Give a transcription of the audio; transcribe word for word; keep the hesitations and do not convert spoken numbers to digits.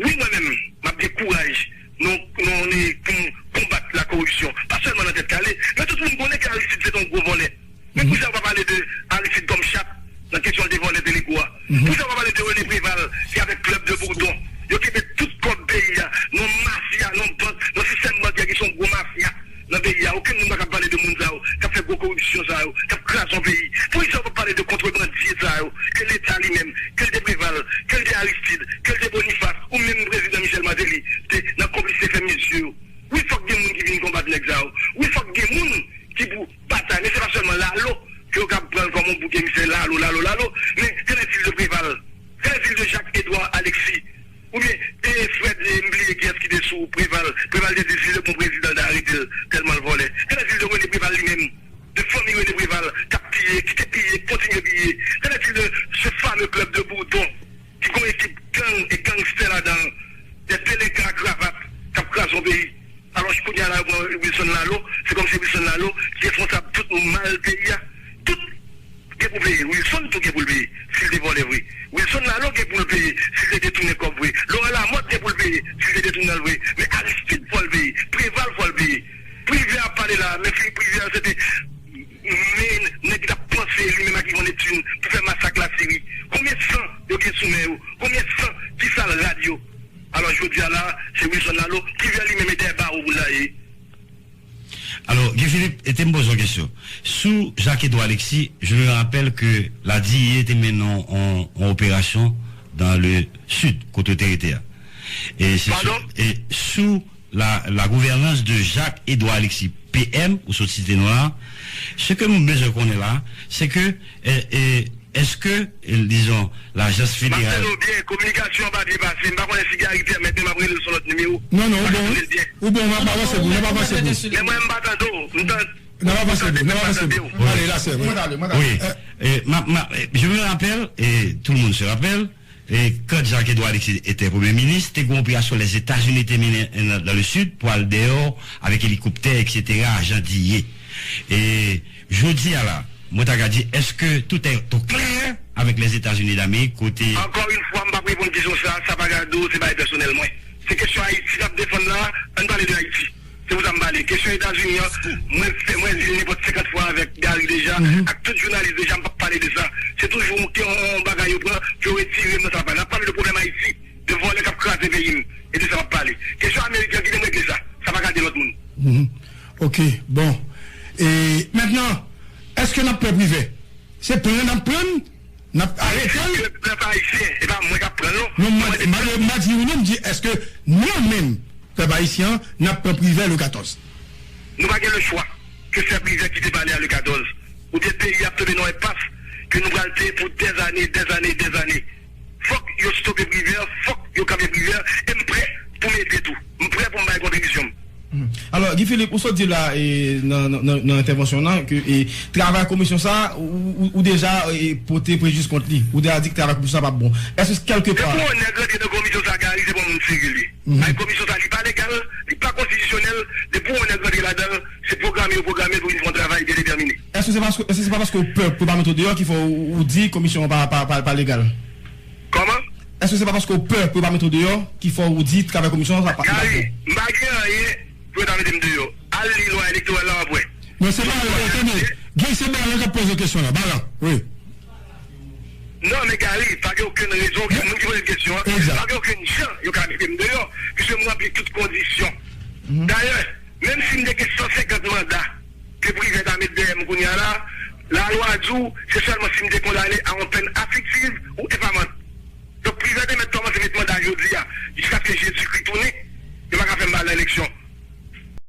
Wi, mwen menm, m ap gen kouraj, non, non, pou m konbat la koripsyon. Pa sèlman nan Tèt Kale, men tout moun konnen ke Aristide se te yon gwo vòlè. Men poukisa yo pa pale de Aristide kòm chat nan kesyon l te vòlè Teleco a? Poukisa yo pa pale de René Préval ki avèk klèb de Bourdon? Yo kenbe tout kòb peyi a, nan mafya, nan bank, nan sistèm bankè ki se yon gwo mafya nan peyi a. Okenn moun pa ka pale de moun sa yo k ap fè gwo koripsyon sa yo, k ap kraze yon peyi. Poukisa yo pa pale de kontrebandye sa yo ke Leta li menm, ke l te Préval, ke l te Aristide, ke l te Boniface, ou menm prezidan Michel Martelly te nan konplis F M I S yo? Wi, fòk gen moun ki vin konbat nèg sa yo. Wi, fòk gen moun ki pou batay. Men se pa sèlman Lalo ke yo ka pran l kòm yon bouk emisè, Lalo, Lalo, Lalo. Men qu'en est-il de Préval? Qu'en est-il de Jacques Edouard Alexis? Oubyen, e Fred, e, m bliye kiyès ki te sou Préval. Préval te di si le bon prezidan ta arete l tèlman l vòlè. Qu'en est-il de René Préval li menm? De fanmi René Préval k ap piye, ki te piye, k kontinye piye? Qu'en est-il de ce fameux club de Bourdon ki gen yon ekip gang e gangstè ladan l, de delekan a kravat k ap kraze yon peyi? Alò, kounye a la, yo pran Wilson Lalo, se kòmsi Wilson Lalo ki responsab tout mal peyi a. Tout gen pou peye. Wilson tou gen pou l peye, si l te vòlè vre. Wilson Lalo gen pou l peye, si l te detounen kòb vre. Laurent Lamothe gen pou l peye, si l te detounen l vre. Men Aristide fò l peye. Préval fò l peye. Privert ap pale la, men Philippe Privert se te men nèg ki t ap panse li menm ak Yvon Neptune pou fè masak Lasiri. Konbyen san yo gen sou men yo? Konbyen san ki sal rad yo? Alò, jodi a la, se Wilson Lalo, Privert li menm e dèyè bawo pou l ta ye. Alors, Guy Philippe, e te m poze yon kesyon. Sou Jacques Edouard Alexis, je me rappelle que la D I A te mennen yon, yon, yon operasyon dans le sud, kote w te rete a. E se sou, Pardon? E sou la, la gouvernance de Jacques Edouard Alexis, P M, ou sot site non la, ce que m bezwen konnen la, se ke, e, e, Èske, eh, dizon, lajans federal. M ap tande w byen, kominikasyon an pa byen pase. M pa konnen si Gary pèmèt, men m ap rele l sou lòt nimewo. Non, non, ou bon. Ou bon, n ap avanse pou, n ap avanse pou. Men mwen, m pa tande w. M tan-, N ap avanse pou, n ap avanse pou. Ale, la, sè, wi. Mwen ale, mwen ale. Wi. Eh, ma, ma, eh, je me rappelle, et tout le monde se rappelle, et quand Jacques Edouard Alexis était Premier ministre, te gen yon operasyon Lèzetazini te mennen nan, dans le sud pou al dèyè avèk elikoptè, et cetera, ajan D I A. E jodi a la, mwen ta ka di, èske tout est au clair avec les États-Unis d'Amérique, kote Encore une fois, m p ap reponn kesyon sa, sa pa gade w, se bagay pèsonèl mwen. Se kesyon Ayiti n ap defann la, ann pale de Ayiti. Se pou sa m pale. Kesyon Etazini an, mwen fè, mwen di l nenpòt senkant fwa avèk Gary deja, ak tout jounalis deja, m p ap pale de sa. Se toujou yon, yon bagay yo pran, pou yo retire m nan sa m ap pale. N ap pale de pwoblèm Ayiti, de vòlè k ap kraze peyi m, e de sa m ap pale. Kesyon Amerik lan, kite m regle sa. Sa pa gade lòt moun. Mhm. Ok, bon. E mentnan, èske n ap pè Privè? Se pran n ap pran, n ap arete l. Ke pèp ayisyen, e pa mwen k ap pran l, non. Non, m a, m a, m a di ou non, m di, èske nou menm, pèp ayisyen an, n ap pran Privè le katòz? Nou pa gen lechwa ke fè Privè kite palè a le katòz. Oubyen peyi a ap tonbe nan enpas ke nou pral peye pou dèzane, dèzane, dèzane. Fòk yo stope Privè, fòk yo kanpe Privè, e m prè pou m ede tou. M prè pou m bay kontribisyon m. Mhm. Alò, Guy Philippe, ou sot di la, e, nan, nan, nan, nan entèvansyon w lan, ke, e, travay komisyon sa, ou, ou, ou deja, e, pote prejis kont li. Ou deja di ke travay komisyon sa p ap bon. Èske kèlke pa Depi yon nèg rantre nan komisyon sa, Gary, se pa yon moun serye li ye. Mhm. Ay, komisyon sa, li pa legal, li pa konstitisyonèl. Depi yon nèg rantre ladan l, se pwograme yo pwograme l pou vin fè yon travay byen detèmine. Èske se paske, èske se pa paske w pè pou yo pa mete w deyò ki fè w, ou di komisyon an pa, pa, pa, pa legal? Kòman? Èske se pa paske w pè pou yo pa mete w deyò ki fè w di travay komisyon an pa, pa, pa Gary, bon? M pa gen anyen pou yo ta mete m deyò. Al li lwa elektoral la, w ap wè. Non, se Balan, tande. Gen se Balan k ap poze kesyon la. Balan, wi. Non, men Gary, pa gen okenn rezon, okenn moun ki poze kesyon an, pa gen okenn jan yo ka mete m deyò, piske m ranpli tout kondisyon. Dayè, menm si m te gen san senkant manda ke Privè ta met dèyè m kounye a la, lalwa di w, se sèlman si m te kondane a yon pèn afliktiv ou enfamant.